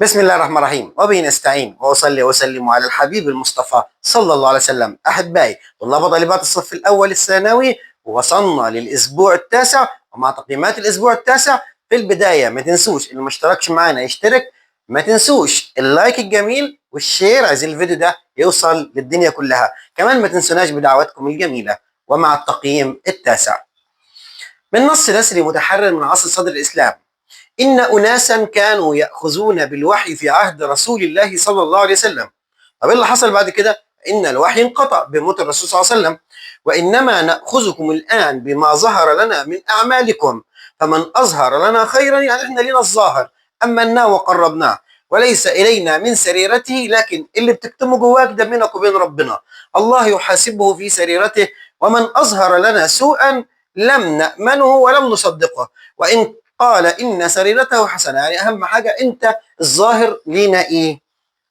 بسم الله الرحمن الرحيم، وبه نستعين، واصلي واسلم على الحبيب المصطفى صلى الله عليه وسلم. احبائي طلاب وطالبات الصف الاول الثانوي، وصلنا للاسبوع التاسع، ومع تقييمات الاسبوع التاسع في البداية ما تنسوش اللي ما اشتركش معانا يشترك، ما تنسوش ال like الجميل وال share، عايزين الفيديو ده يوصل للدنيا كلها. كمان ما تنسوناش بدعواتكم الجميلة. ومع التقييم التاسع من نص نثري متحرر من عصر صدر الاسلام: إن أناسا كانوا يأخذون بالوحي في عهد رسول الله صلى الله عليه وسلم. طب إيه اللي حصل بعد كده؟ إن الوحي انقطع بموت الرسول صلى الله عليه وسلم، وإنما نأخذكم الآن بما ظهر لنا من أعمالكم، فمن أظهر لنا خيرا، يعني إحنا لنا الظاهر، أمناه وقربناه، وليس إلينا من سريرته، لكن اللي بتكتمه جواك ده بينك وبين ربنا، الله يحاسبه في سريرته. ومن أظهر لنا سوءا لم نأمنه ولم نصدقه، وإن قال إن سريرته حسنة. يعني أهم حاجة أنت الظاهر لينا إيه،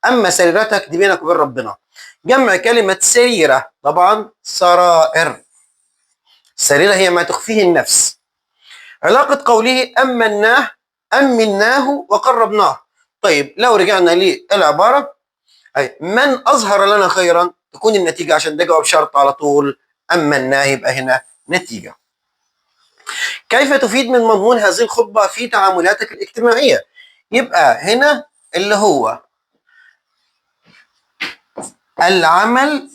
أما سريرتك دي بينك وبين ربنا. جمع كلمة سريرة طبعا سرائر، السريرة هي ما تخفيه النفس. علاقة قوله أمناه، أمناه وقربناه. طيب لو رجعنا للعبارة، أي من أظهر لنا خيرا تكون النتيجة، عشان ده جواب شرط على طول، أمناه يبقى هنا نتيجة. كيف تفيد من مضمون هذه الخطبة في تعاملاتك الاجتماعية؟ يبقى هنا اللي هو العمل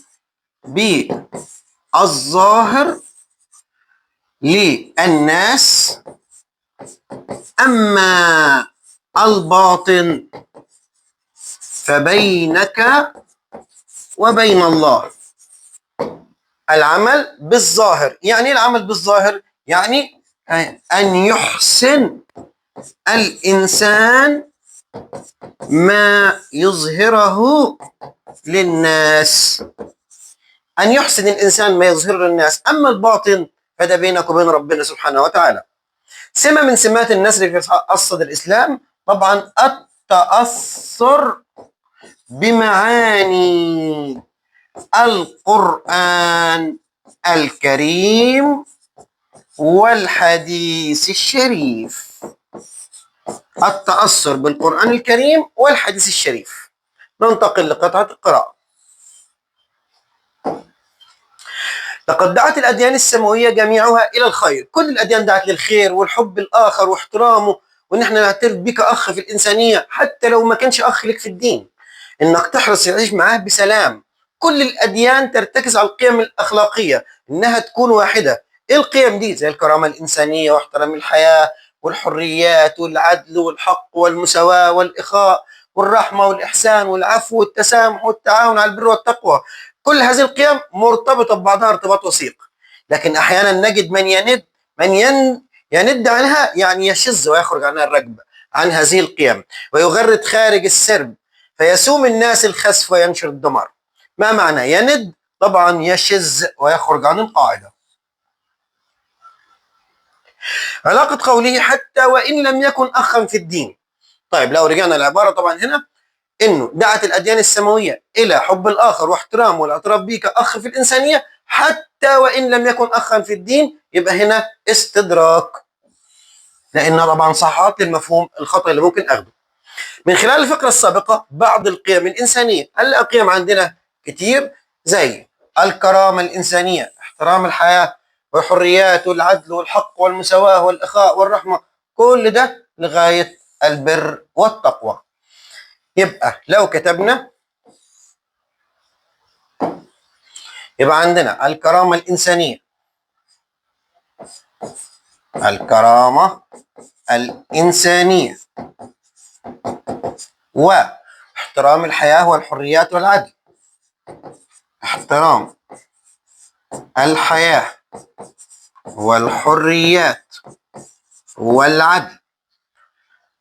بالظاهر للناس، أما الباطن فبينك وبين الله. العمل بالظاهر، يعني ايه العمل بالظاهر؟ يعني أن يحسن الإنسان ما يظهره للناس، أن يحسن الإنسان ما يظهره للناس، أما الباطن فده بينك وبين ربنا سبحانه وتعالى. سمة من سمات النثر في قصة الإسلام طبعا التأثر بمعاني القرآن الكريم والحديث الشريف. التأثر بالقرآن الكريم والحديث الشريف. ننتقل لقطعة القراءة. لقد دعت الأديان السماوية جميعها إلى الخير. كل الأديان دعت للخير والحب الآخر واحترامه، وإن احنا نعترف بك أخ في الإنسانية حتى لو ما كانش أخ لك في الدين، إنك تحرص تعيش معاه بسلام. كل الأديان ترتكز على القيم الأخلاقية إنها تكون واحدة. إيه القيم دي؟ زي الكرامة الإنسانية واحترام الحياة والحريات والعدل والحق والمساواة والإخاء والرحمة والإحسان والعفو والتسامح والتعاون على البر والتقوى. كل هذه القيم مرتبطة ببعضها ارتباط وثيق، لكن أحيانا نجد من يند عنها، يعني يشز ويخرج عنها الركب عن هذه القيم ويغرد خارج السرب، فيسوم الناس الخسف وينشر الدمار. ما معنى يند؟ طبعا يشز ويخرج عن القاعدة. علاقة قوله حتى وإن لم يكن أخا في الدين. طيب لو رجعنا العبارة طبعا هنا إنه دعت الأديان السماوية إلى حب الآخر واحترامه والاعتراف به كأخ في الإنسانية حتى وإن لم يكن أخا في الدين، يبقى هنا استدراك، لأن طبعا صححت المفهوم الخطأ اللي ممكن أخده. من خلال الفقرة السابقة بعض القيم الإنسانية. هل القيم عندنا كتير زي الكرامة الإنسانية، احترام الحياة والحريات والعدل والحق والمساواة والإخاء والرحمة، كل ده لغاية البر والتقوى. يبقى لو كتبنا يبقى عندنا الكرامة الإنسانية، الكرامة الإنسانية واحترام الحياة والحريات والعدل، احترام الحياة والحريات والعدل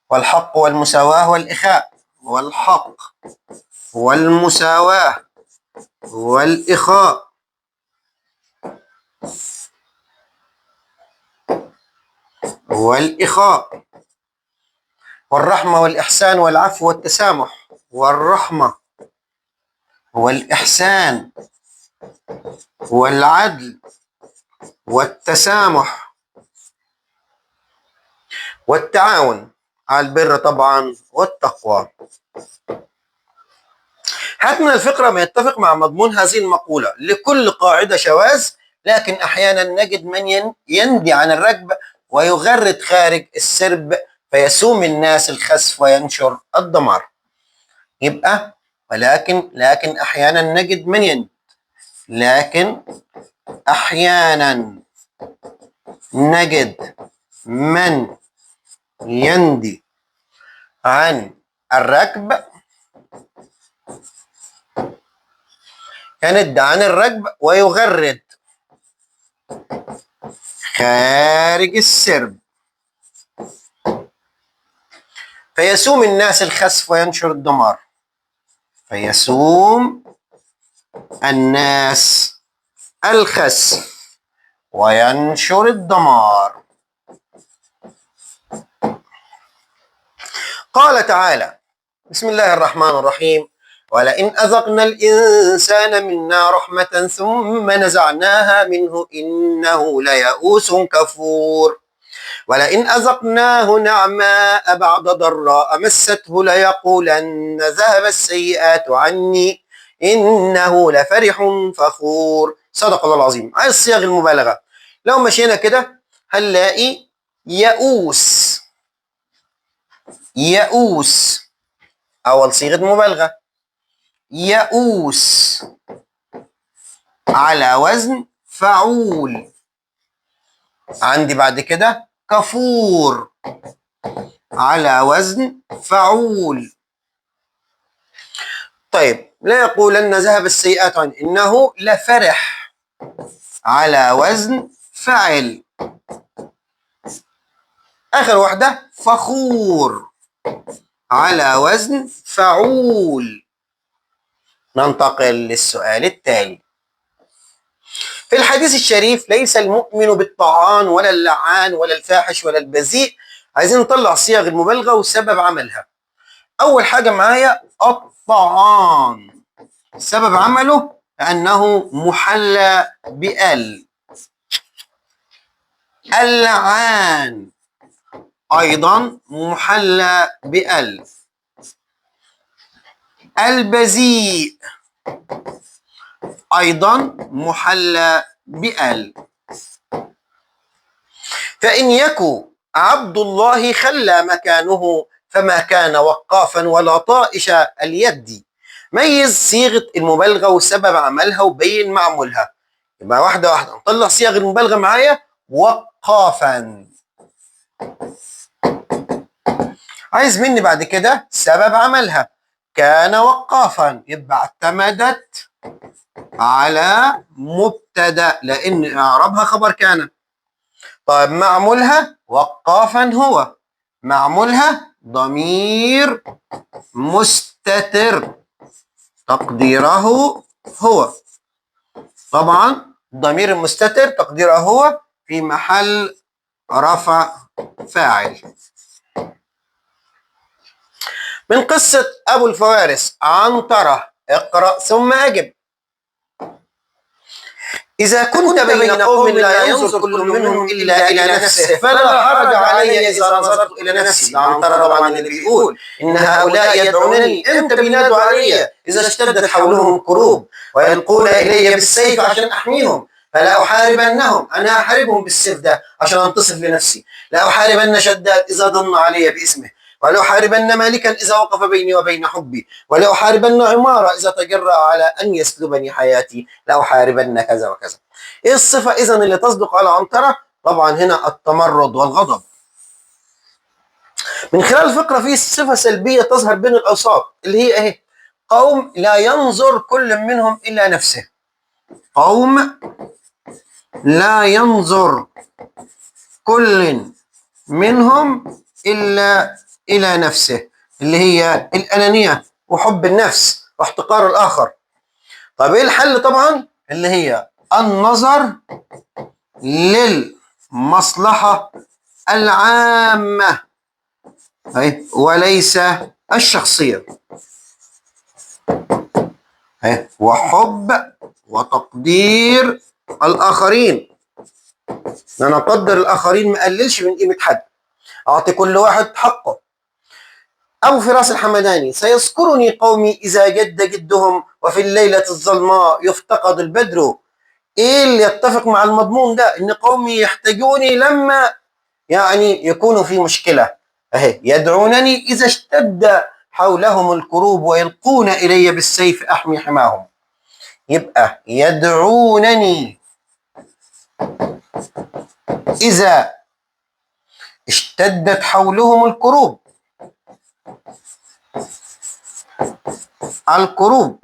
والحق والمساواة والإخاء، والحق والمساواة والإخاء والإخاء والرحمة والإحسان والعفو والتسامح، والرحمة والإحسان والعدل والتسامح والتعاون على البر طبعا والتقوى. هات من الفقرة ما يتفق مع مضمون هذه المقولة: لكل قاعدة شواذ، لكن أحيانا نجد من يندي عن الركب ويغرد خارج السرب فيسوم الناس الخسف وينشر الدمار. يبقى ولكن، لكن أحيانا نجد من يندي، لكن أحيانا نجد من يندي عن الركب، يند عن الركب ويغرد خارج السرب فيسوم الناس الخسف وينشر الدمار. فيسوم الناس الخسف وينشر الدمار. قال تعالى: بسم الله الرحمن الرحيم، ولئن أذقنا الإنسان منا رحمة ثم نزعناها منه إنه ليئوس كفور، ولئن أذقناه نعماء بعد ضراء مسته ليقولن ذهب السيئات عني إنه لفرح فخور. صدق الله العظيم. عايز صيغ المبالغة. لو مشينا كده هنلاقي يئوس، يئوس أول صيغة مبالغة، يئوس على وزن فعول. عندي بعد كده كفور على وزن فعول. طيب لا يقولن ذهب السيئات عنه إنه لفرح على وزن فعل. آخر واحدة فخور على وزن فعول. ننتقل للسؤال التالي. في الحديث الشريف: ليس المؤمن بالطعان ولا اللعان ولا الفاحش ولا البذيء. عايزين نطلع صيغ المبالغة وسبب عملها. أول حاجة معايا الطعان، سبب عمله لأنه محلى بأل. اللعان أيضا محلى بأل. البذيء أيضا محلى بأل. فإن يكو عبد الله خلى مكانه فما كان وقافا ولا طائش اليد. ميز صيغة المبالغة وسبب عملها وبين معمولها. يبقى واحدة واحدة نطلع صيغ المبالغة معايا. وقافا، عايز مني بعد كده سبب عملها. كان وقافا، يبقى اعتمدت على مبتدأ لأن إعرابها خبر كان. طيب معمولها وقافا، هو معمولها ضمير مستتر تقديره هو. طبعا ضمير المستتر تقديره هو في محل رفع فاعل. من قصة أبو الفوارس عنترة، اقرأ ثم أجب. إذا كنت بين قوم لا ينظر كل منهم إلا إلى نفسه فلا حرج علي إذا نظرت إلى نفسي. عنترة طبعا اللي بيقول إن هؤلاء يدعونني، أنت بينادوا علي إذا اشتدت حولهم كروب ويلقون إلي بالسيف عشان أحميهم، فلا أحاربنهم، أنا أحاربهم بالسيف ده عشان أنتصف لنفسي. لا أحاربن شداد إذا ضن علي باسمه، ولا أحاربن مالكا إذا وقف بيني وبين حبي، ولا أحاربن عمارة إذا تجرأ على أن يسلبني حياتي، لا أحاربن كذا وكذا. إيه الصفة إذن اللي تصدق على عنترة؟ طبعا هنا التمرد والغضب. من خلال الفقرة في صفة سلبية تظهر بين الأوساط اللي هي إيه؟ قوم لا ينظر كل منهم إلا نفسه. قوم لا ينظر كل منهم إلا إلى نفسه، اللي هي الأنانية وحب النفس واحتقار الآخر. طيب إيه الحل؟ طبعا اللي هي النظر للمصلحة العامة وليس الشخصية، وحب وتقدير الآخرين. أنا أقدر الآخرين، ما أقللش من قيمة حد، أعطي كل واحد حقه. أبو فراس الحمداني: سيذكرني قومي إذا جد جدهم وفي الليلة الظلماء يفتقد البدر. إيه اللي يتفق مع المضمون ده؟ إن قومي يحتاجوني لما يعني يكونوا في مشكلة. أهي يدعونني إذا اشتد حولهم الكروب ويلقون إلي بالسيف أحمي حماهم. يبقى يدعونني إذا اشتدت حولهم الكروب، الكروب،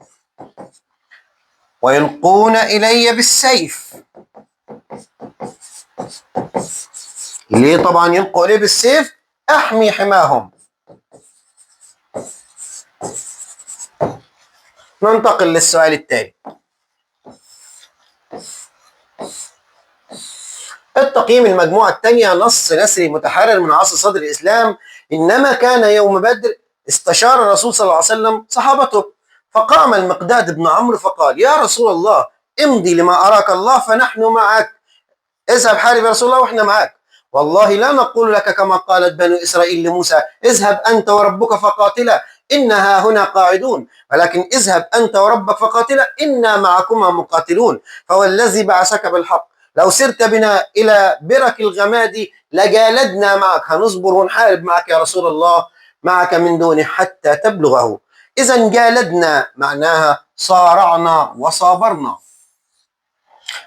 ويلقون إلي بالسيف. ليه طبعا يلقوا إلي بالسيف؟ أحمي حماهم. ننتقل للسؤال التالي. التقييم المجموعة الثانية: نص نثري متحرر من عصر صدر الإسلام. إنما كان يوم بدر استشار الرسول صلى الله عليه وسلم صحابته، فقام المقداد بن عمرو فقال: يا رسول الله امضي لما أراك الله فنحن معك. اذهب حارب يا رسول الله واحنا معاك. والله لا نقول لك كما قالت بنو إسرائيل لموسى: اذهب أنت وربك فقاتلا إنها هنا قاعدون، ولكن اذهب أنت وربك فقاتلا إنا معكما مقاتلون، فوالذي بعثك بالحق لو سرت بنا إلى برك الغماد لجالدنا معك. هنصبر ونحارب معك يا رسول الله، معك من دونه حتى تبلغه. إذا جالدنا معناها صارعنا وصابرنا.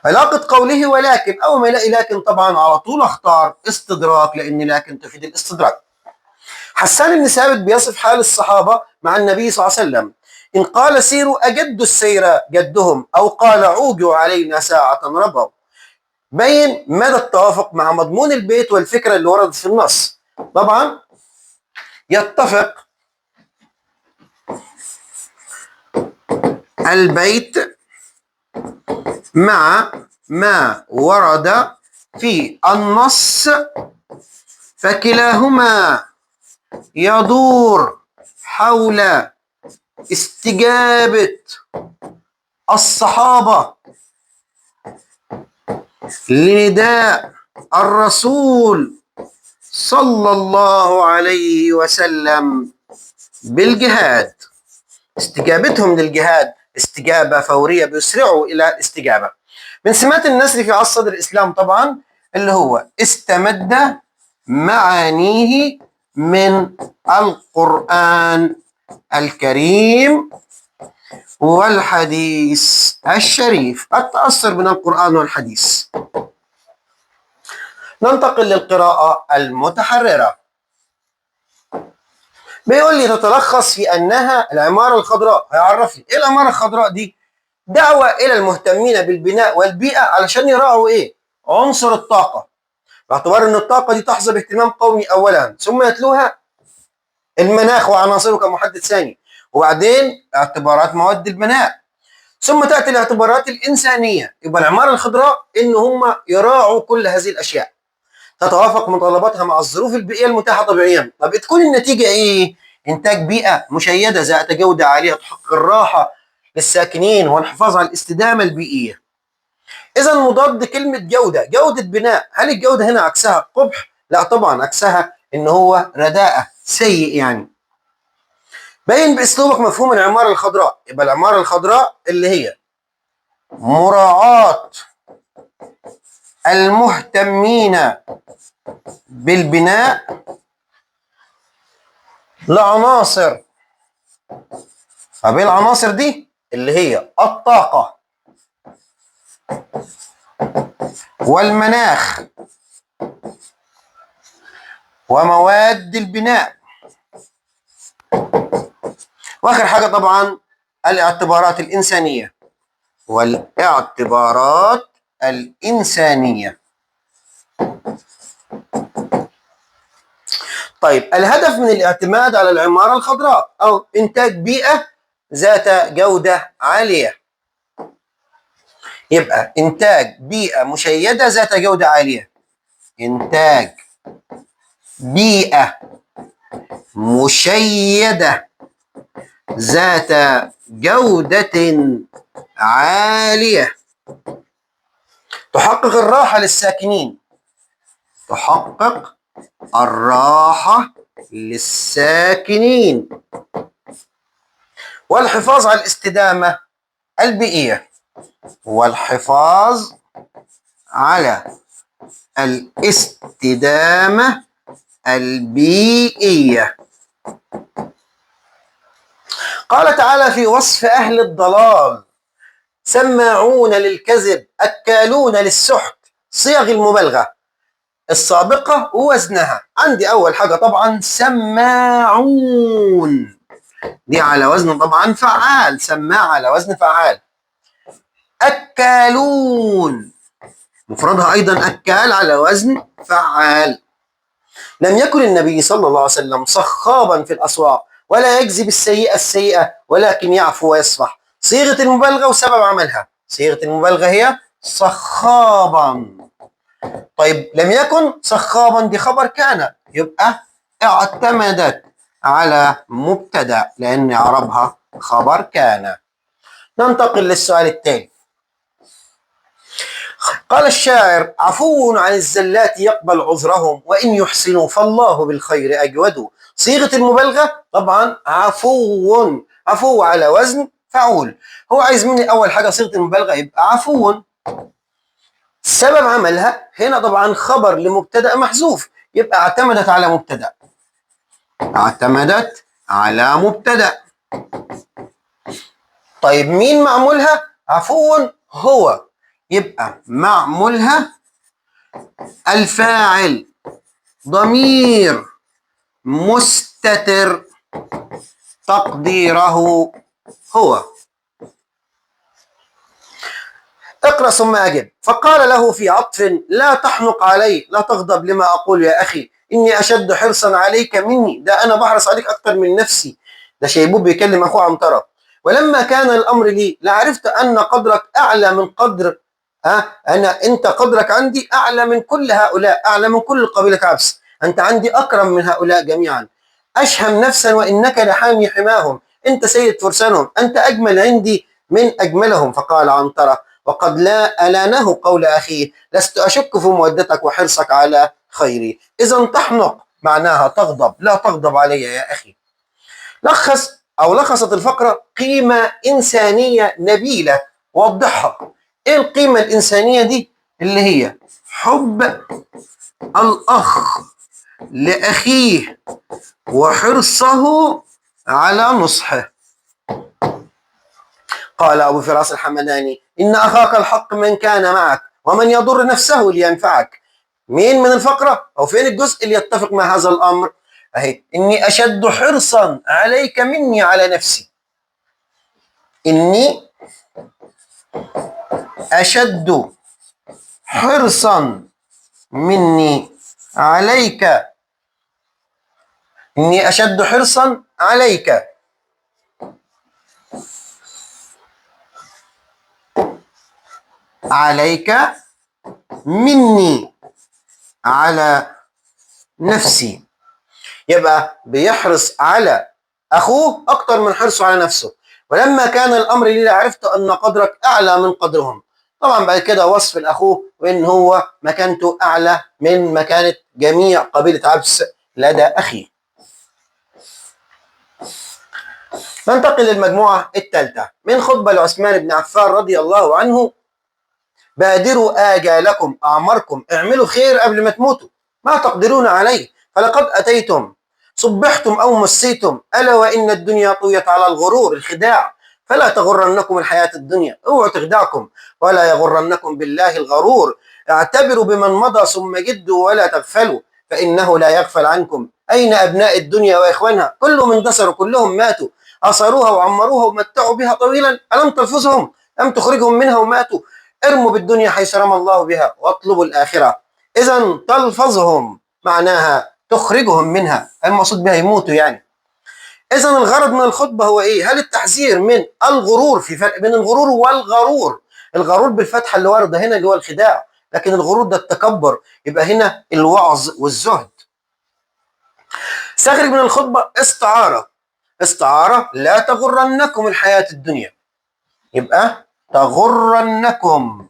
علاقة قوله ولكن، أول ما يلاقي لكن طبعا على طول اختار استدراك، لأن لكن تفيد الاستدراك. حسان بن ثابت بيصف حال الصحابة مع النبي صلى الله عليه وسلم: إن قال سيروا أجدوا السير جدهم، أو قال عوجوا علينا ساعة ربوا. بين مدى التوافق مع مضمون البيت والفكرة اللي وردت في النص. طبعا يتفق البيت مع ما ورد في النص، فكلاهما يدور حول استجابة الصحابة لنداء الرسول صلى الله عليه وسلم بالجهاد. استجابتهم للجهاد استجابة فورية، بيسرعوا إلى الاستجابة. من سمات النثر في عصر صدر الإسلام طبعا اللي هو استمد معانيه من القرآن الكريم والحديث الشريف، التأثر من القرآن والحديث. ننتقل للقراءة المتحررة. بيقول لي تتلخص في أنها العمارة الخضراء. هيعرف لي إيه العمارة الخضراء دي؟ دعوة إلى المهتمين بالبناء والبيئة علشان يراعوا إيه؟ عنصر الطاقة، باعتبار أن الطاقة دي تحظى باهتمام قومي أولا، ثم يتلوها المناخ وعناصره كمحدد ثاني، وبعدين اعتبارات مواد البناء، ثم تأتي الاعتبارات الإنسانية. يبقى العمارة الخضراء إن هم يراعوا كل هذه الأشياء، تتوافق متطلباتها مع الظروف البيئية المتاحة طبيعيا. طب تكون النتيجة إيه؟ إنتاج بيئة مشيدة ذات جودة عالية تحقق الراحة للساكنين والحفاظ على الاستدامة البيئية. إذا مضاد كلمة جودة، جودة بناء. هل الجودة هنا عكسها قبح؟ لا طبعا، عكسها إن هو رداءة، سيء يعني. بين بأسلوبك مفهوم العمارة الخضراء. يبقى العمارة الخضراء اللي هي مراعاة المهتمين بالبناء لعناصر. طب ايه العناصر دي؟ اللي هي الطاقة والمناخ ومواد البناء، واخر حاجة طبعا الاعتبارات الإنسانية، والاعتبارات الإنسانية. طيب الهدف من الاعتماد على العمارة الخضراء أو إنتاج بيئة ذات جودة عالية. يبقى إنتاج بيئة مشيدة ذات جودة عالية، إنتاج بيئة مشيدة ذات جودة عالية تحقق الراحة للساكنين، تحقق الراحة للساكنين والحفاظ على الاستدامة البيئية، والحفاظ على الاستدامة البيئية. قال تعالى في وصف أهل الضلال: سماعون للكذب، أكالون للسحت. صيغ المبالغة السابقة ووزنها. عندي أول حاجة طبعا سماعون، دي على وزن طبعا فعال، سماع على وزن فعال. أكالون مفردها أيضا أكال على وزن فعال. لم يكن النبي صلى الله عليه وسلم صخابا في الأسواق ولا يجزي بالسيئة السيئة ولكن يعفو ويصفح. صيغة المبالغة وسبب عملها. صيغة المبالغة هي صخابا. طيب لم يكن صخابا دي خبر كان، يبقى اعتمدت على مبتدأ لأن إعرابها خبر كان. ننتقل للسؤال التالي. قال الشاعر: عفو عن الزلات يقبل عذرهم وإن يحسنوا فالله بالخير أجود. صيغة المبالغة طبعا عفو، عفو على وزن فعول. هو عايز مني أول حاجة صيغة المبالغة يبقى عفو. سبب عملها هنا طبعا خبر لمبتدأ محذوف، يبقى اعتمدت على مبتدأ، اعتمدت على مبتدأ. طيب مين معمولها؟ عفو هو، يبقى معمولها الفاعل ضمير مستتر تقديره هو. اقرأ ثم أجب. فقال له في عطف: لا تحنق علي، لا تغضب لما أقول يا أخي، إني أشد حرصا عليك مني. ده أنا بحرص عليك أكتر من نفسي. ده شيبوب بيكلم أخوه عنترة. ولما كان الأمر لي لعرفت أن قدرك أعلى من قدر أنا، أنت قدرك عندي أعلى من كل هؤلاء، أعلى من كل قبيلة عبس، أنت عندي أكرم من هؤلاء جميعا. أشهم نفسا وإنك لحامي حماهم، أنت سيد فرسانهم، أنت أجمل عندي من أجملهم. فقال عنترة وقد لا ألانه قول أخيه: لست أشك في مودتك وحرصك على خيري. إذا تحنق معناها تغضب، لا تغضب علي يا أخي. لخص أو لخصت الفقرة قيمة إنسانية نبيلة، وضحها. إيه القيمة الإنسانية دي؟ اللي هي حب الأخ لأخيه وحرصه على نصحه. قال أبو فراس الحمداني: إن أخاك الحق من كان معك ومن يضر نفسه لينفعك. مين من الفقرة أو فين الجزء اللي يتفق مع هذا الأمر؟ أهي: إني أشد حرصا عليك مني على نفسي. إني أشد حرصا مني عليك، إني أشد حرصا عليك. عليك مني على نفسي. يبقى بيحرص على أخوه أكتر من حرصه على نفسه. ولما كان الأمر لي عرفت أن قدرك أعلى من قدرهم. طبعا بعد كده وصف لأخوه وإن هو مكانته أعلى من مكانة جميع قبيلة عبس لدى أخيه. ننتقل للمجموعة الثالثة من خطبة لعثمان بن عفان رضي الله عنه: بادروا آجالكم، أعماركم، اعملوا خير قبل ما تموتوا، ما تقدرون عليه، فلقد أتيتم صبحتم أو مسيتم، ألا وإن الدنيا طويت على الغرور الخداع، فلا تغرنكم الحياة الدنيا، اوعوا تخدعكم، ولا يغرنكم بالله الغرور، اعتبروا بمن مضى ثم جدوا ولا تغفلوا، فإنه لا يغفل عنكم. أين أبناء الدنيا وإخوانها؟ كلهم اندثروا، كلهم ماتوا، أثروها وعمروها ومتعوا بها طويلا، ألم تلفظهم؟ أم تخرجهم منها وماتوا؟ ارموا بالدنيا حيث رمى الله بها واطلبوا الآخرة. إذا تلفظهم معناها تخرجهم منها، المقصود بها يموتوا يعني. إذا الغرض من الخطبة هو إيه؟ هل التحذير من الغرور؟ في فرق بين الغرور والغرور. الغرور بالفتحة اللي واردة هنا اللي هو الخداع، لكن الغرور ده التكبر، يبقى هنا الوعظ والزهد. استخرج من الخطبة استعارة، استعارة لا تغرنكم الحياة الدنيا، يبقى تغرنكم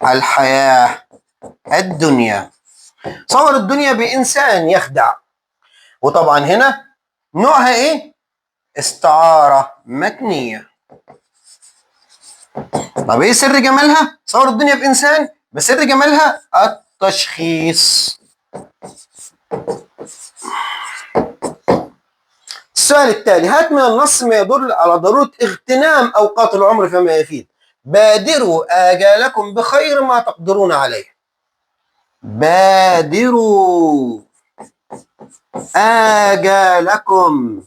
الحياة الدنيا. صور الدنيا بإنسان يخدع، وطبعا هنا نوعها ايه؟ استعارة مكنية. طب ايه سر جمالها؟ صور الدنيا بإنسان، بس سر جمالها التشخيص. السؤال التالي: هات من النص ما يدل على ضرورة اغتنام أوقات العمر فيما يفيد. بادروا آجالكم بخير ما تقدرون عليه. بادروا آجالكم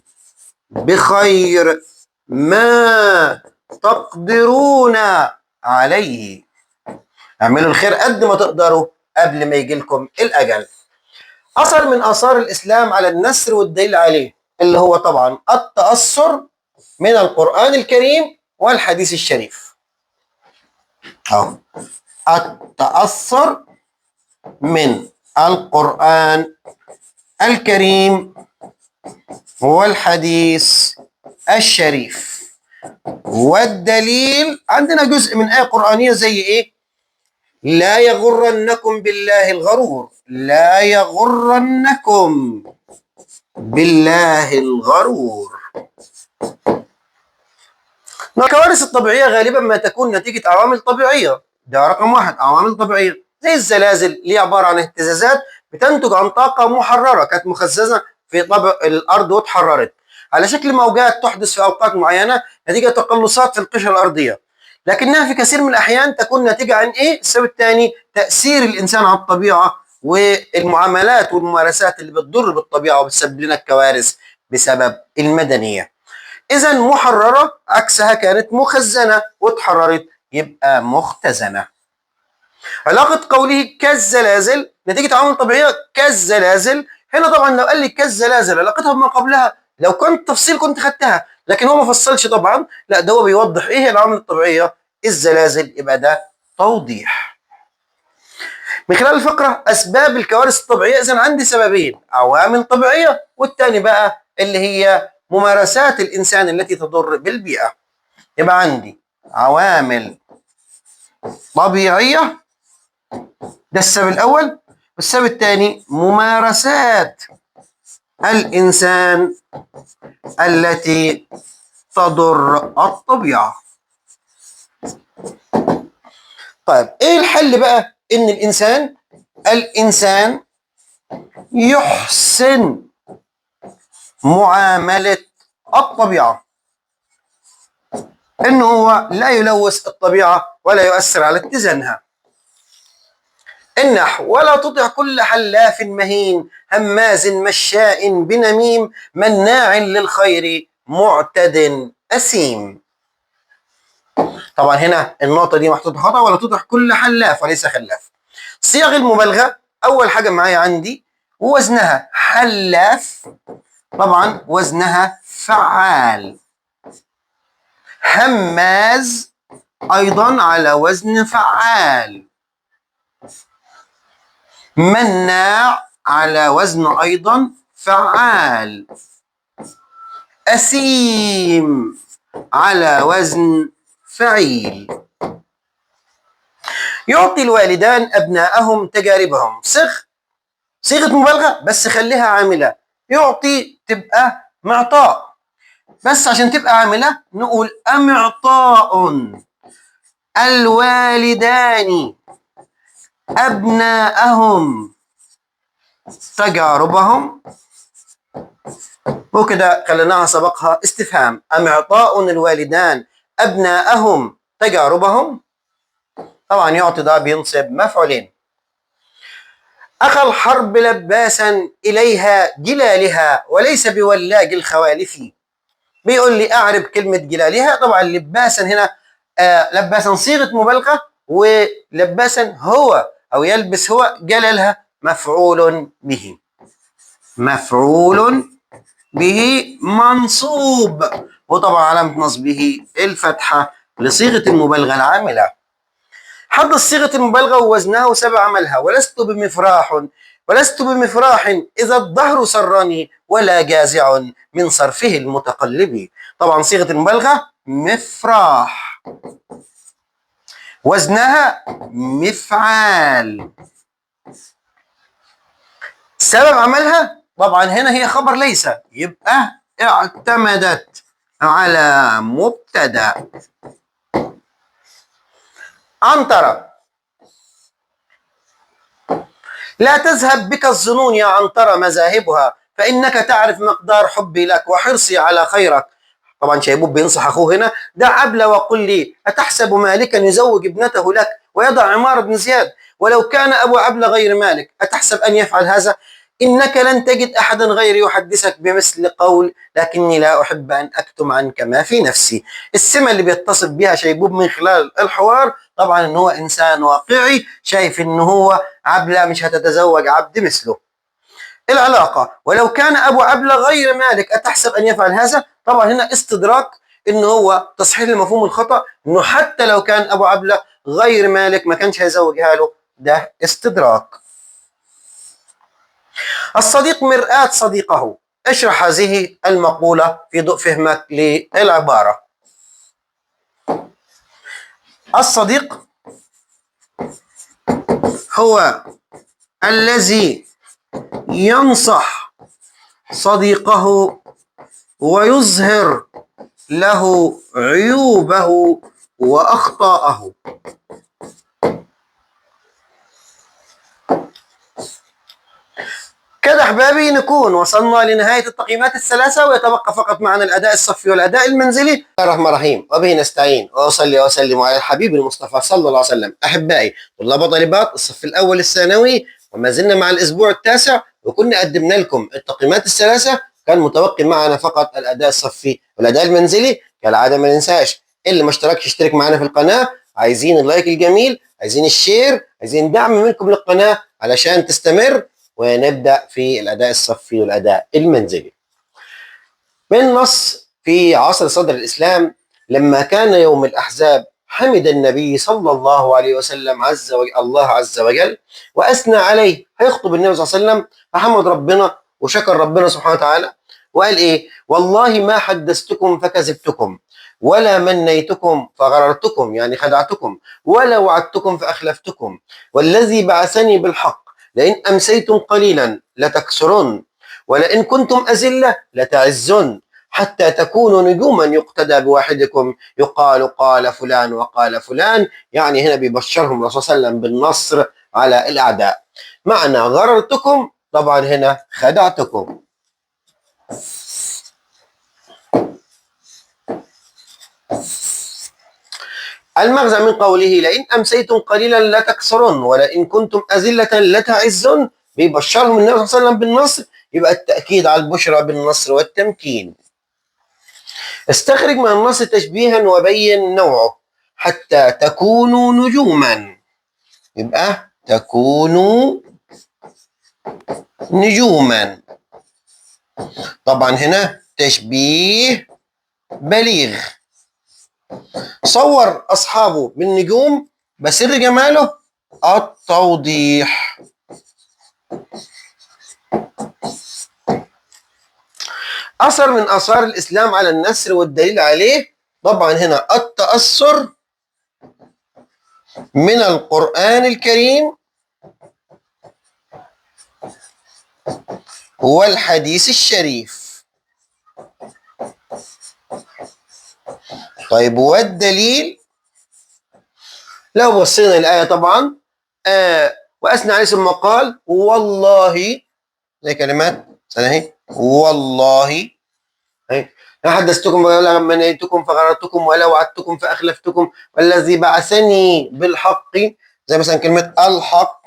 بخير ما تقدرون عليه. اعملوا الخير قد ما تقدروا قبل ما يجي لكم الأجل. أثر من آثار الإسلام على النثر والدليل عليه، اللي هو طبعا التأثر من القرآن الكريم والحديث الشريف. أهو التأثر من القرآن الكريم والحديث الشريف. والدليل عندنا جزء من آية قرآنية زي إيه؟ لا يغرنكم بالله الغرور. لا يغرنكم بالله الغرور. الكوارث الطبيعية غالبا ما تكون نتيجة عوامل طبيعية. ده رقم واحد، عوامل طبيعية زي الزلازل اللي عبارة عن اهتزازات بتنتج عن طاقة محررة كانت مخزنة في طبع الأرض واتحررت على شكل موجات تحدث في أوقات معينة نتيجة تقلصات في القشرة الأرضية، لكنها في كثير من الأحيان تكون ناتجة عن إيه؟ السبب الثاني تأثير الإنسان على الطبيعة والمعاملات والممارسات اللي بتضر بالطبيعة وبتسبب لنا الكوارث بسبب المدنية. إذا محررة عكسها كانت مخزنة واتحررت يبقى مختزنة. علاقة قوله كالزلازل نتيجة عوامل طبيعية كالزلازل، هنا طبعا لو قال لي كالزلازل علاقتها بما قبلها لو كنت تفصيل كنت خدتها، لكن هو ما فصلش طبعا، لا ده هو بيوضح ايه هي العوامل الطبيعية الزلازل، يبقى ده توضيح. من خلال الفقرة أسباب الكوارث الطبيعية، إذا عندي سببين، عوامل طبيعية والتاني بقى اللي هي ممارسات الإنسان التي تضر بالبيئة. يبقى عندي عوامل طبيعية، ده السبب الأول، والسبب الثاني ممارسات الإنسان التي تضر الطبيعة. طيب إيه الحل بقى؟ إن الإنسان يحسن معاملة الطبيعة، إنه هو لا يلوث الطبيعة ولا يؤثر على اتزانها. النحو: ولا تطع كل حلاف مهين هماز مشاء بنميم مناع للخير معتد أثيم. طبعا هنا النقطة دي محطوطة خطأ، ولا تطع كل حلاف وليس خلاف. صيغ المبالغة، أول حاجة معايا عندي وزنها حلاف، طبعا وزنها فعال. هماز أيضا على وزن فعال. مناع على وزن أيضا فعال. أثيم على وزن فعيل. يعطي الوالدان أبناءهم تجاربهم. صيغة مبالغة بس خليها عاملة. يعطي تبقى معطاء، بس عشان تبقى عاملة نقول أمعطاء الوالدان أبناءهم تجاربهم، وكده خليناها سبقها استفهام. أمعطاء الوالدان أبناءهم تجاربهم، طبعا يعطي ده بينصب مفعولين. أخا الحرب لباسا إليها جلالها وليس بولاج الخوالف. بيقول لي أعرب كلمة جلالها، طبعا لباسا هنا لباسا صيغة مبالغة، ولباسا هو أو يلبس هو، جلالها مفعول به، مفعول به منصوب، وطبعا علامة نصبه الفتحة لصيغة المبالغة العاملة. حدث صيغة المبالغة ووزنها وسبع عملها. ولست بمفراح إذا الدهر سرني ولا جازع من صرفه المتقلب. طبعا صيغة المبالغة مفراح، وزنها مفعال، سبب عملها طبعا هنا هي خبر ليس، يبقى اعتمدت على مبتدأ. عنترة، لا تذهب بك الظنون يا عنترة مذاهبها، فإنك تعرف مقدار حبي لك وحرصي على خيرك. طبعا شيبوب بينصح أخوه هنا، دع عبلة وقل لي أتحسب مالكا يزوج ابنته لك ويضع عمار بن زياد؟ ولو كان أبو عبلة غير مالك أتحسب أن يفعل هذا؟ إنك لن تجد أحدا غيري يحدثك بمثل قول، لكني لا أحب أن أكتم عنك ما في نفسي. السمة اللي بيتصف بها شيبوب من خلال الحوار طبعا إن هو إنسان واقعي، شايف إن هو عبلة مش هتتزوج عبد مثله. العلاقة، ولو كان أبو عبلة غير مالك أتحسب أن يفعل هذا؟ طبعا هنا استدراك إن هو تصحيح المفهوم الخطأ، إنه حتى لو كان أبو عبلة غير مالك ما كانش هيزوجها له، ده استدراك. الصديق مرآة صديقه، اشرح هذه المقولة في ضوء فهمك للعبارة. الصديق هو الذي ينصح صديقه ويظهر له عيوبه وأخطاءه. كده أحبابي نكون وصلنا لنهاية التقييمات الثلاثة، ويتبقى فقط معنا الأداء الصفي والأداء المنزلي. بسم الله الرحمن الرحيم، وبه نستعين، وأصلي وأسلم على الحبيب المصطفى صلى الله عليه وسلم. أحبائي طلاب وطالبات الصف الأول الثانوي، وما زلنا مع الأسبوع التاسع، وكنا قدمنا لكم التقييمات الثلاثة، كان متبقي معنا فقط الأداء الصفي والأداء المنزلي. كالعادة ما ننساش اللي ما اشتركش يشترك معنا في القناة، عايزين ال like الجميل، عايزين ال share، عايزين دعم منكم للقناة علشان تستمر، ونبدأ في الأداء الصفي والأداء المنزلي. من نص في عصر صدر الإسلام، لما كان يوم الأحزاب حمد النبي صلى الله عليه وسلم عز وجل الله عز وجل وأثنى عليه. هيخطب النبي صلى الله عليه وسلم فحمد ربنا وشكر ربنا سبحانه وتعالى وقال إيه؟ والله ما حدثتكم فكذبتكم، ولا منيتكم فغررتكم يعني خدعتكم، ولا وعدتكم فأخلفتكم، والذي بعثني بالحق لئن أمسيتم قليلا لتكسرن، ولئن كنتم أزلة لتعزن، حتى تكونوا نجوما يقتدى بواحدكم يقال قال فلان وقال فلان. يعني هنا بيبشرهم الرسول صلى الله عليه وسلم بالنصر على الأعداء. معنى غررتكم طبعا هنا خدعتكم. المغزى من قوله لئن أمسيتم قليلا لتكسرن ولئن كنتم أذلة لتعزن، بيبشرهم النبي صلى الله عليه وسلم بالنصر، يبقى التأكيد على البشرى بالنصر والتمكين. استخرج من النص تشبيها وبين نوعه، حتى تكونوا نجوما، يبقى تكونوا نجوما، طبعا هنا تشبيه بليغ. صور أصحابه بالنجوم بسر جماله التوضيح. أثر من آثار الإسلام على النسر والدليل عليه، طبعا هنا التأثر من القرآن الكريم والحديث الشريف. طيب والدليل لو بصينا الآية طبعا وأثنى عليه ثم قال والله، زي كلمات اهي والله، حدثتكم ولا منيتكم فغررتكم ولا وعدتكم فأخلفتكم والذي بعثني بالحق، زي مثلا كلمة الحق،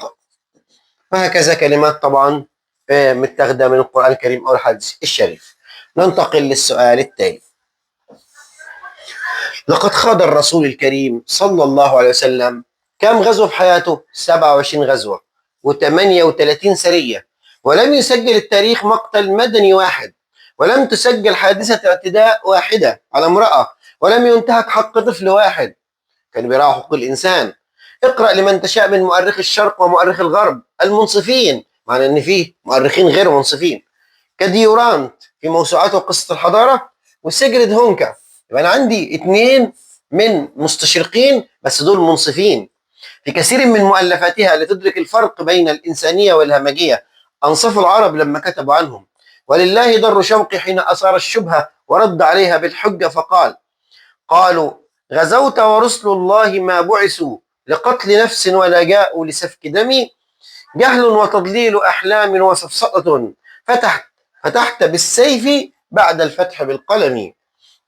وهكذا كلمات طبعا متاخدة من القرآن الكريم أو الحديث الشريف. ننتقل للسؤال التالي. لقد خاض الرسول الكريم صلى الله عليه وسلم كم غزوة في حياته؟ 27 غزوة و38 سرية، ولم يسجل التاريخ مقتل مدني واحد، ولم تسجل حادثة اعتداء واحدة على امرأة، ولم ينتهك حق طفل واحد. كانوا بيراعوا حقوق الإنسان. اقرأ لمن تشاء من مؤرخ الشرق ومؤرخ الغرب المنصفين، معنى أن فيه مؤرخين غير منصفين، كديورانت في موسوعاته قصة الحضارة، وسيجريد هونكا. يبقى أنا عندي 2 من مستشرقين بس دول منصفين. في كثير من مؤلفاتها لتدرك الفرق بين الإنسانية والهمجية أنصفوا العرب لما كتبوا عنهم. ولله در شوقي حين أثار الشبهة ورد عليها بالحجة فقال: قالوا غزوت ورسل الله ما بعثوا لقتل نفس ولا جاءوا لسفك دم، جهل وتضليل أحلام وسفسطة، فتحت بالسيف بعد الفتح بالقلم.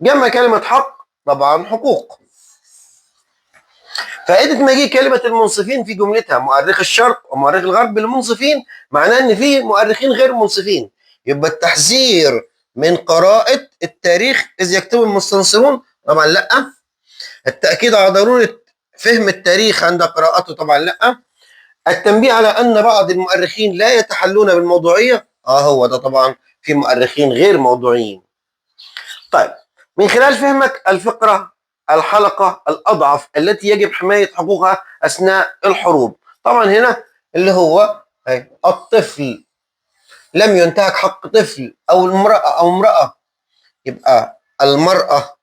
جمع كلمة حق طبعا حقوق. فائدة مجيء كلمة المنصفين في جملتها مؤرخ الشرق ومؤرخ الغرب المنصفين، معناه ان في مؤرخين غير منصفين. يبقى التحذير من قراءة التاريخ إذ يكتب المستنصرون طبعا لا. التأكيد على ضرورة فهم التاريخ عند قراءته طبعا لا. التنبيه على أن بعض المؤرخين لا يتحلون بالموضوعية، هو ده طبعا في مؤرخين غير موضوعيين. طيب، من خلال فهمك الفقرة الحلقة الأضعف التي يجب حماية حقوقها أثناء الحروب، طبعا هنا اللي هو الطفل، لم ينتهك حق طفل أو المرأة أو امرأة، يبقى المرأة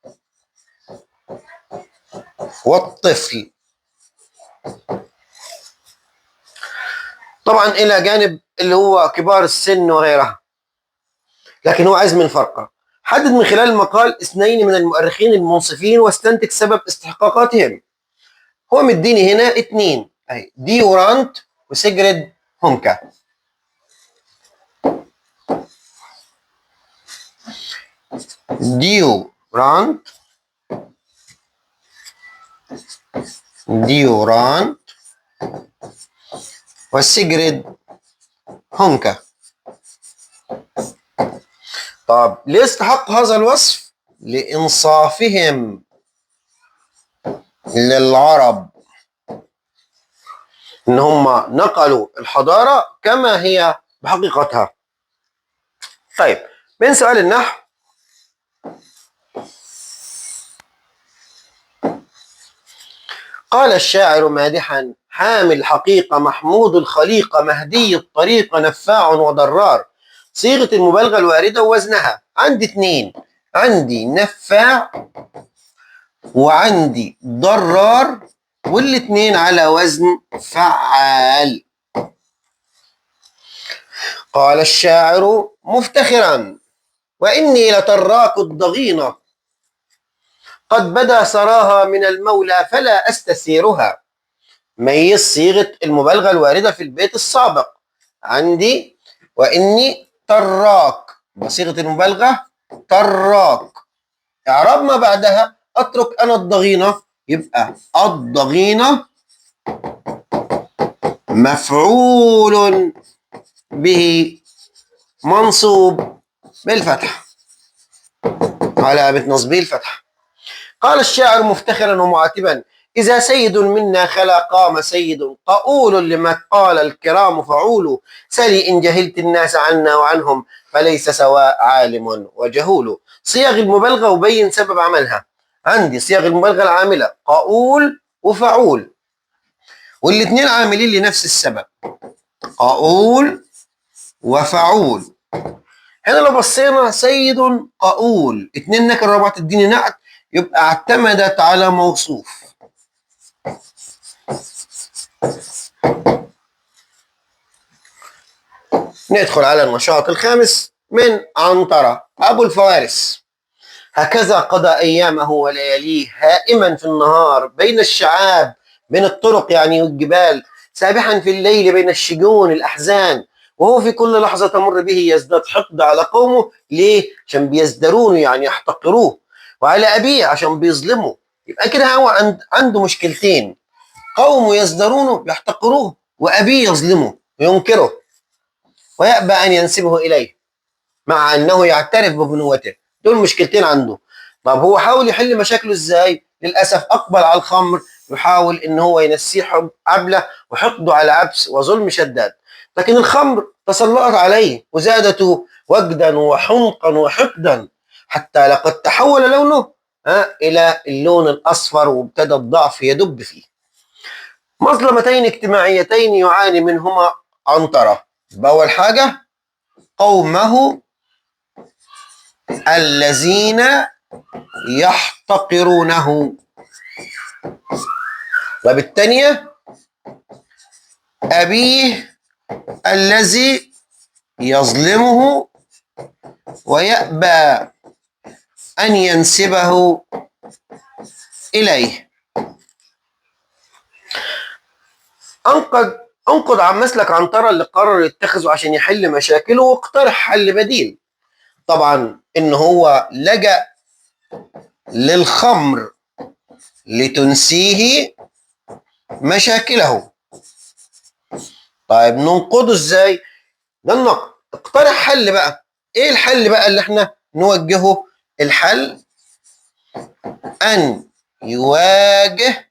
والطفل. طبعا إلى جانب اللي هو كبار السن وغيرها، لكن هو عايز من فرقة. حدد من خلال المقال 2 من المؤرخين المنصفين واستنتج سبب استحقاقاتهم. هو مديني هنا 2، أهي ديورانت وسيجريد هونكا. ديورانت وسيجريد هونكا. طب ليه استحق هذا الوصف؟ لإنصافهم للعرب، إن هم نقلوا الحضارة كما هي بحقيقتها. طيب، من سؤال النحو قال الشاعر مادحا: حامي الحقيقة محمود الخليقة مهدي الطريقة نفاع وضرار. صيغة المبالغة الواردة ووزنها. عندي 2، عندي نفاع وعندي ضرار، والاتنين على وزن فعال. قال الشاعر مفتخرا: وإني لتراك الضغينة قد بدا سراها من المولى فلا أستسيرها. ميز صيغة المبالغة الواردة في البيت السابق. عندي وإني تراك بصيغة المبالغة تراك، إعراب ما بعدها أترك أنا الضغينة، يبقى الضغينة مفعول به منصوب بالفتح، علامة نصبه الفتح. قال الشاعر مفتخرا ومعاتبا: إذا سيد منا خلا قام سيد، قؤول لما قال الكرام فعول، سلي إن جهلت الناس عنا وعنهم فليس سواء عالم وجهول. صيغ المبالغة وبين سبب عملها. عندي صيغ المبالغة العاملة قؤول وفعول، والاثنين عاملين لنفس السبب، قؤول وفعول. هنا لو بصينا سيد قؤول، 2 نكرة ورا بعض تديني نعت، يبقى اعتمدت على موصوف. ندخل على النشاط الخامس من عنترة أبو الفوارس. هكذا قضى أيامه ولياليه هائما في النهار بين الشعاب، بين الطرق يعني والجبال، سابحا في الليل بين الشجون الأحزان، وهو في كل لحظة تمر به يزداد حقد على قومه. ليه؟ عشان بيزدرونه يعني يحتقروه، وعلى أبيه عشان بيظلمه. يبقى كده هو عنده مشكلتين، قومه يزدرونه يحتقروه، وأبيه يظلمه وينكره ويأبى أن ينسبه إليه مع أنه يعترف ببنوته. دول مشكلتين عنده. طب هو حاول يحل مشاكله إزاي؟ للأسف أقبل على الخمر، يحاول إن هو ينسيه حب عبلة وحقده على عبس وظلم شداد، لكن الخمر تسلطت عليه وزادته وجدا وحنقا وحقدا، حتى لقد تحول لونه إلى اللون الأصفر، وابتدى الضعف يدب فيه. مظلمتين اجتماعيتين يعاني منهما عنترة. أول حاجة قومه الذين يحتقرونه، وبالتانية أبيه الذي يظلمه ويأبى أن ينسبه إليه. أنقد عن مسلك عنترة اللي قرر يتخذه عشان يحل مشاكله، واقترح حل بديل. طبعا إن هو لجأ للخمر لتنسيه مشاكله. طيب ننقده ازاي؟ ده النقد. اقترح حل بقى. ايه الحل بقى اللي احنا نوجهه؟ الحل ان يواجه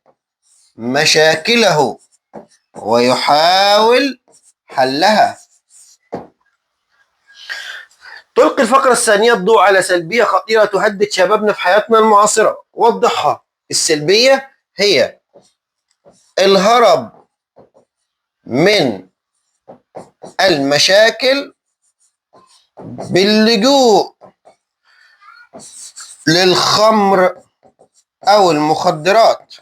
مشاكله ويحاول حلها. تلقي الفقرة الثانية الضوء على سلبية خطيرة تهدد شبابنا في حياتنا المعاصرة. وضحها. السلبية هي الهرب من المشاكل باللجوء للخمر أو المخدرات.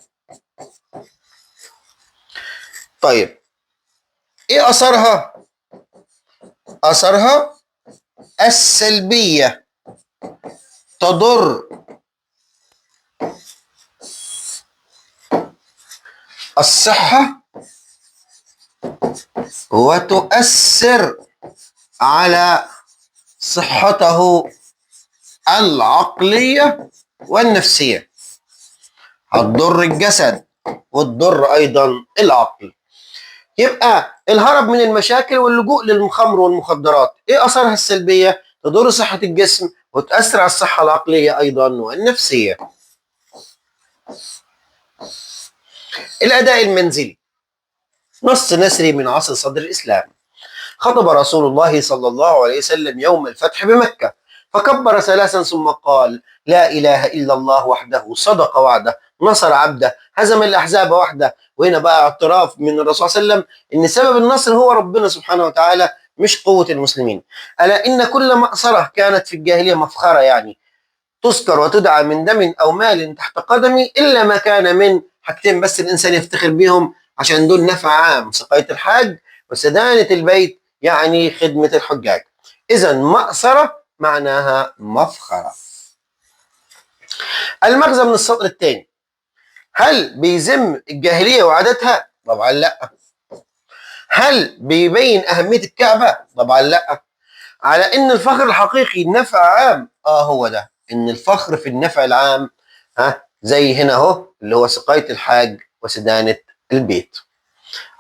طيب إيه أثرها؟ أثرها السلبية تضر الصحة وتؤثر على صحته العقلية والنفسية. هتضر الجسد وتضر أيضا العقل. يبقى الهرب من المشاكل واللجوء للخمر والمخدرات إيه أثرها السلبية؟ تضر صحة الجسم وتأثر على الصحة العقلية أيضا والنفسية. الأداء المنزلي. نص نثري من عصر صدر الإسلام. خطب رسول الله صلى الله عليه وسلم يوم الفتح بمكة، فكبر ثلاثا ثم قال: لا إله إلا الله وحده، صدق وعده، نصر عبده، هزم الأحزاب وحده. وهنا بقى اعتراف من الرسول صلى الله عليه وسلم إن سبب النصر هو ربنا سبحانه وتعالى مش قوة المسلمين. ألا إن كل مأسرة كانت في الجاهلية مفخرة، يعني تذكر وتدعى من دم أو مال تحت قدمي، إلا ما كان من حاجتين بس الإنسان يفتخر بيهم عشان دول نفع عام: سقاية الحاج وسدانة البيت، يعني خدمة الحجاج. إذا مأسرة معناها مفخرة. المغزى من السطر الثاني: هل بيذم الجاهلية وعاداتها؟ طبعا لا. هل بيبين أهمية الكعبة؟ طبعا لا. على إن الفخر الحقيقي نفع عام، هو ده، إن الفخر في النفع العام، ها زي هنا اهو اللي هو سقاية الحاج وسدانة البيت.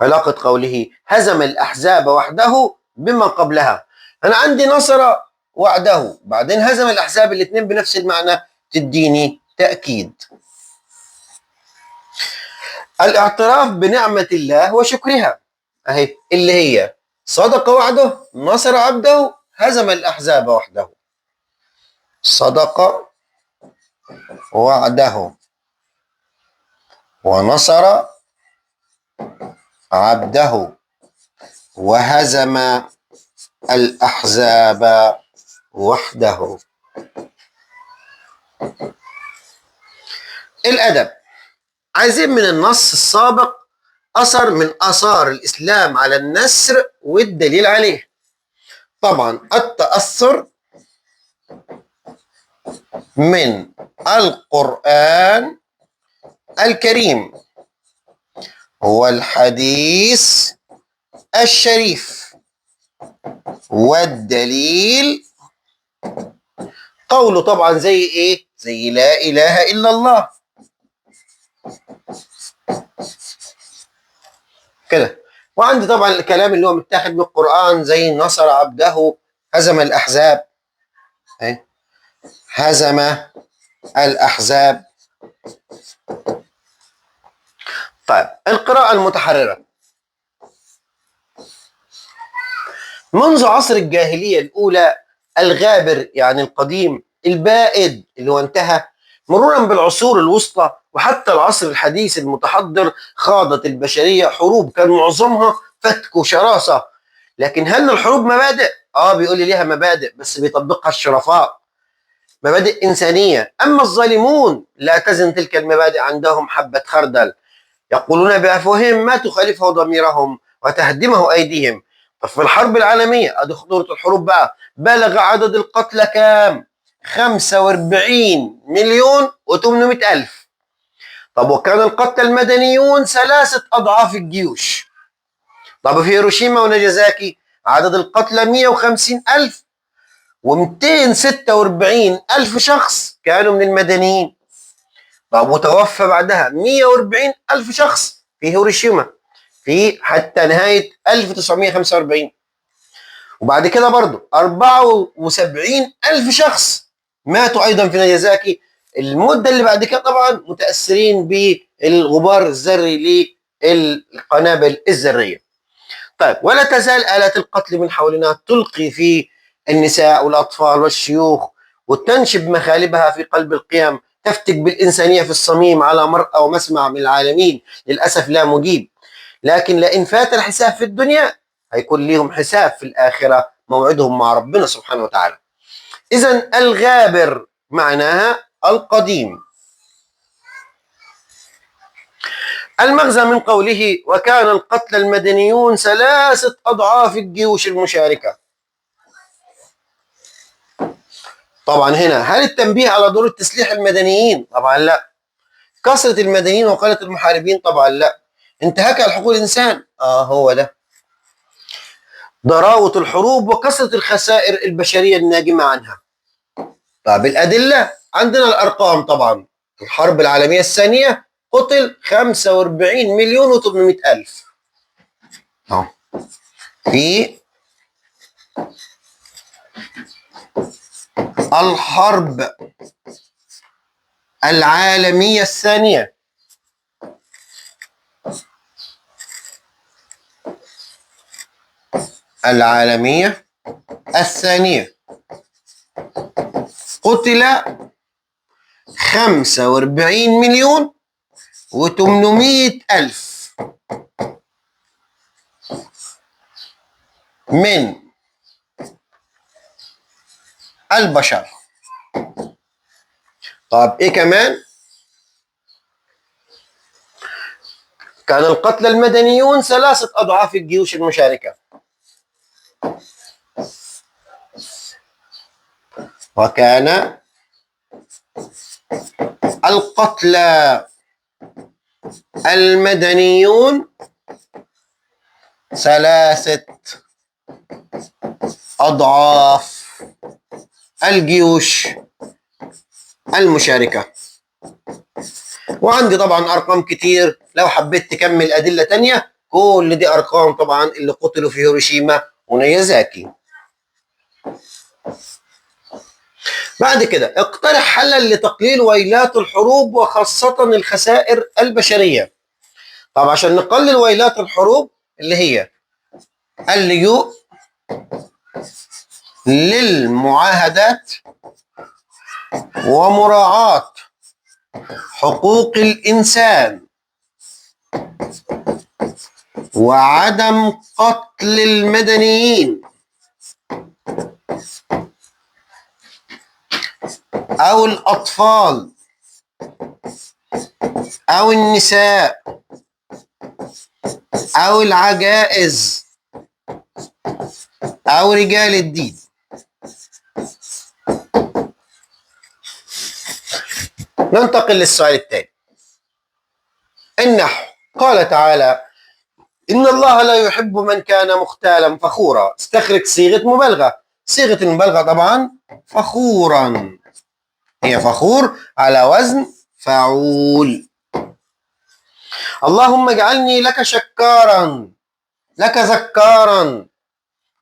علاقة قوله هزم الأحزاب وحده بما قبلها. أنا عندي نصر وعده، بعدين هزم الأحزاب، الاثنين بنفس المعنى، تديني تأكيد. الاعتراف بنعمة الله وشكرها، أهي اللي هي صدق وعده، نصر عبده، هزم الأحزاب وحده. صدق وعده ونصر عبده وهزم الأحزاب وحده. الأدب. عايزين من النص السابق أثر من آثار الإسلام على النسر والدليل عليه. طبعا التأثر من القرآن الكريم والحديث الشريف، والدليل قوله طبعا زي ايه؟ زي لا اله الا الله كده. وعندي طبعا الكلام اللي هو متاخد من القرآن زي نصر عبده، هزم الأحزاب، هزم الأحزاب. طيب القراءة المتحررة. منذ عصر الجاهلية الأولى الغابر يعني القديم، البائد اللي هو انتهى، مرورا بالعصور الوسطى وحتى العصر الحديث المتحضر، خاضت البشرية حروب كان معظمها فتك وشراسة. لكن هل الحروب مبادئ؟ بيقول لي ليها مبادئ بس بيطبقها الشرفاء، مبادئ إنسانية. أما الظالمون لا تزن تلك المبادئ عندهم حبة خردل، يقولون بأفواههم ما تخالفه ضميرهم وتهدمه أيديهم. طب في الحرب العالمية، ادي خطورة الحروب بقى، بلغ عدد القتلى كام؟ 45 مليون و800 ألف. طب وكان القتلى المدنيون 3 أضعاف الجيوش. طب في هيروشيما وناجازاكي عدد القتلى 150 ألف و246 ألف شخص كانوا من المدنيين. طب وتوفى بعدها 140 ألف شخص في هيروشيما في حتى نهاية 1945. وبعد كده برضو 74 ألف شخص ماتوا أيضا في ناجازاكي. المدة اللي بعد كده طبعا متأثرين بالغبار الذري للقنابل الذرية. طيب ولا تزال آلات القتل من حولنا تلقي في النساء والأطفال والشيوخ وتنشب مخالبها في قلب القيم، تفتك بالإنسانية في الصميم على مرأى ومسمع من العالمين. للأسف لا مجيب، لكن لئن فات الحساب في الدنيا هيكون ليهم حساب في الآخرة، موعدهم مع ربنا سبحانه وتعالى. إذن الغابر معناها القديم. المغزى من قوله وكان القتلى المدنيون 3 أضعاف الجيوش المشاركة. طبعا هنا هل التنبيه على ضرورة تسليح المدنيين؟ طبعا لا. كثرة المدنيين وقلة المحاربين؟ طبعا لا. انتهاك على حقوق الإنسان؟ هو ده. ضراوة الحروب وكثرة الخسائر البشرية الناجمة عنها. طب الأدلة عندنا الأرقام طبعا. الحرب العالمية الثانية قتل 45 مليون و800 ألف. في الحرب العالمية الثانية قتل 45 مليون و800 ألف من البشر. طب ايه كمان؟ كان القتلى المدنيون 3 أضعاف الجيوش المشاركة. وكان القتلى المدنيون 3 أضعاف الجيوش المشاركة. وعندي طبعا أرقام كتير لو حبيت تكمل أدلة تانية. كل دي أرقام طبعا اللي قتلوا في هيروشيما وناجازاكي. بعد كده اقترح حلا لتقليل ويلات الحروب وخاصة الخسائر البشرية. طب عشان نقلل ويلات الحروب اللي هي اللجوء للمعاهدات ومراعاة حقوق الإنسان وعدم قتل المدنيين أو الأطفال أو النساء أو العجائز أو رجال الدين. ننتقل للسؤال الثاني. النحو. قال تعالى: إن الله لا يحب من كان مختالا فخورا. استخرج صيغة مبالغة. صيغة المبالغة طبعا فخورا، هي فخور على وزن فعول. اللهم اجعلني لك شكارا، لك ذكارا،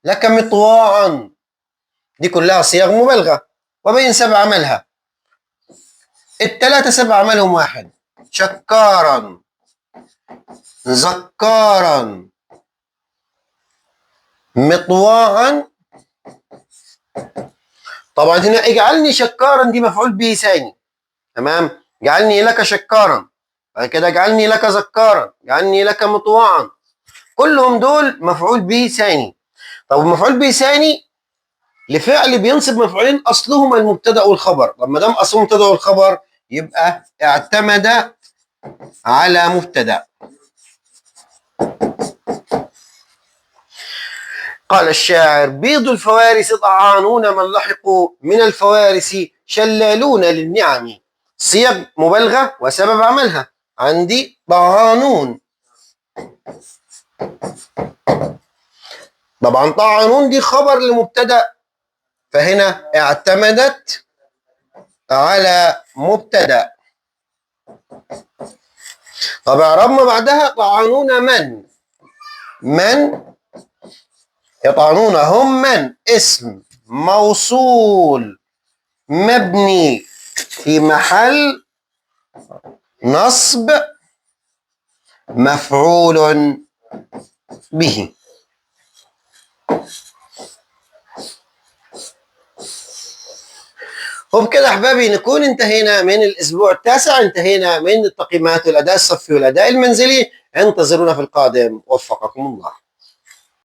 لك مطواعا. دي كلها صيغ مبالغة. وبين 7 عملها، التلاتة 7 عملهم واحد: شكارا، ذكارا، مطواعا. طبعا هنا اجعلني شكارا دي مفعول به ثاني، تمام؟ اجعلني لك شكارا، بعد كده اجعلني لك ذكارا، اجعلني لك مطواعا، كلهم دول مفعول به ثاني. طب المفعول به ثاني لفعل بينصب مفعولين اصلهما المبتدا والخبر. طب ما دام اصله المبتدا والخبر يبقى اعتمد على مبتدا. قال الشاعر: بيض الفوارس طعانون من لحقوا من الفوارس شلالون للنعم. صيغ مبالغة وسبب عملها. عندي طعانون، طبعا طعانون دي خبر لمبتدأ، فهنا اعتمدت على مبتدأ. طب اعراب ما بعدها طعنون من، من يطعنون هم من، اسم موصول مبني في محل نصب مفعول به. وبكده احبابي نكون انتهينا من الاسبوع التاسع، انتهينا من التقييمات والاداء الصفي والاداء المنزلي. انتظرونا في القادم، وفقكم الله.